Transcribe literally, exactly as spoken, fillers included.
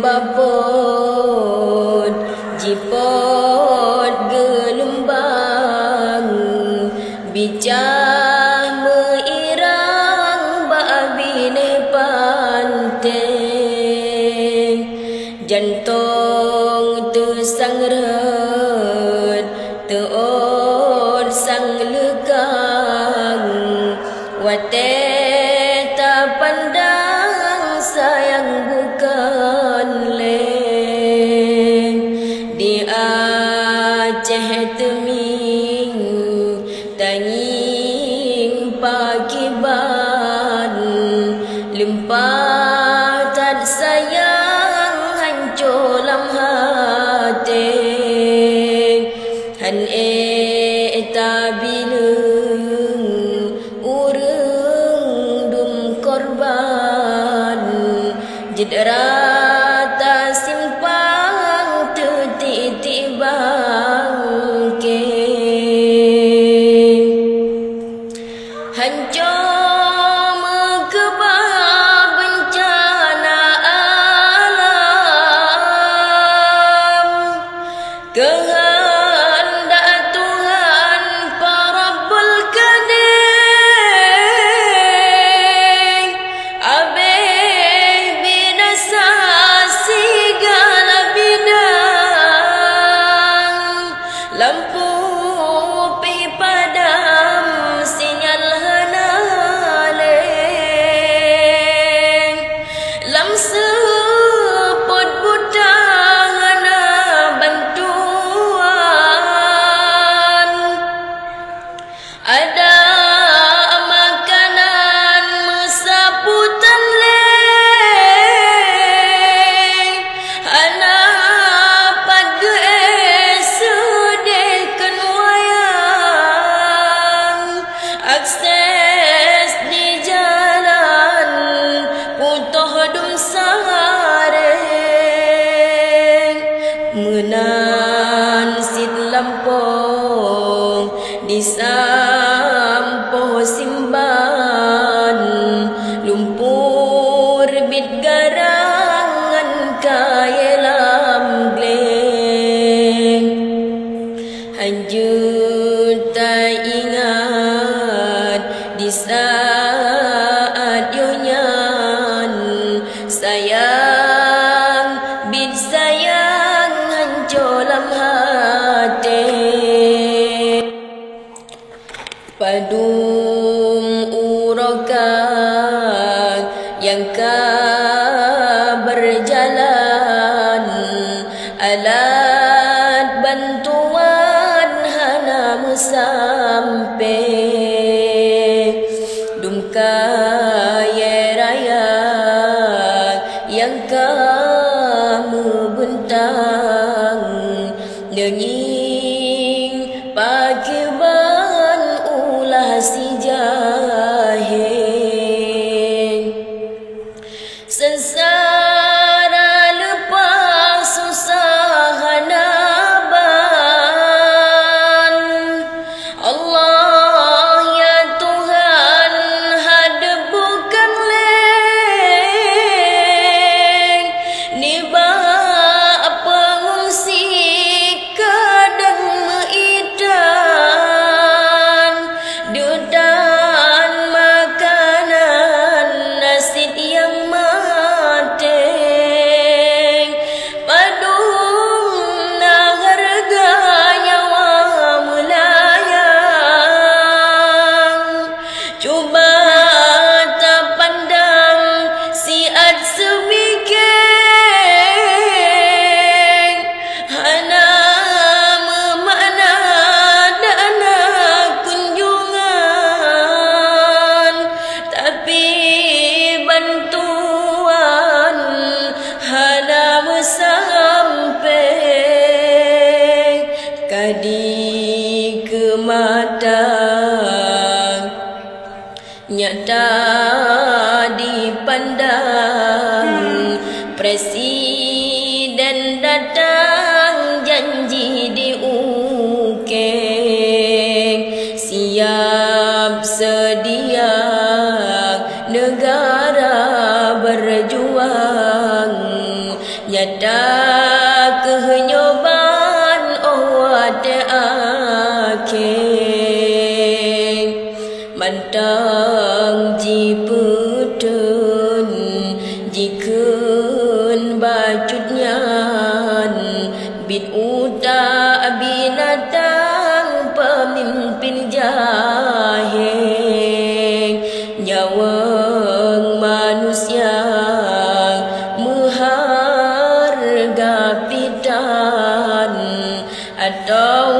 Bapot jipot geulumbang, bicah meuirang bak binéh panté. Jantong teusangreut teuôt sang leukang, watée tapandang sayang bukon lé. Di Aceh teumieng tangieng pakriban, lumpah that sayang hanco lam até. Han ék tabineung ureuëng dum korban, jeuet rata simpang teutiek-tiek bangké. Hanco meukeubah beuncana alam, keuheundak Tuhan Rabbul Kadim, abéh binasa sigala bidang. Lampu pih padam, sinyal hana lé. Lam seupôt buta hana bantuan. Ada makanan meusapu tan lé, hana pat geuék seudeh keu wayang. Akses di jalan putôh dum sareng, meunan cit lampôh disampoh simban, lumpur biet garang ngon kayée lam gleng. Hanjeuet taingat di saát yoh nyan, sayang biet sayang hanco lam até. Padum uroe ka nyang ka beurjalan, alat bantuan hana meusampé. Dum kayée raya nyang ka meubeuntang, neungieng pakriban ulah sijahé. Seungsara leupah susah hana ban. Allah ya Tuhan, hadeup bukon lé nibak peungungsi kadang meuitan, deutan makanan na cit nyang maté. Padum na hareuga nyawa meulayang. Cuba tapandang siat seubikéng, hana meumakna dana kunjongan, tapi bantuan hana meusampé. Ka dikeue mata nyata dipandang, presiden datang janji diukeng, siap seudia neugara beurjuang. Nyata keuh nyoe ban óh watée akhé, mantong jipeuteun jikheun bacut nyan, biet utak binatang peumimpin jahé. Nyawöng manusia meuhareuga pih tan, atau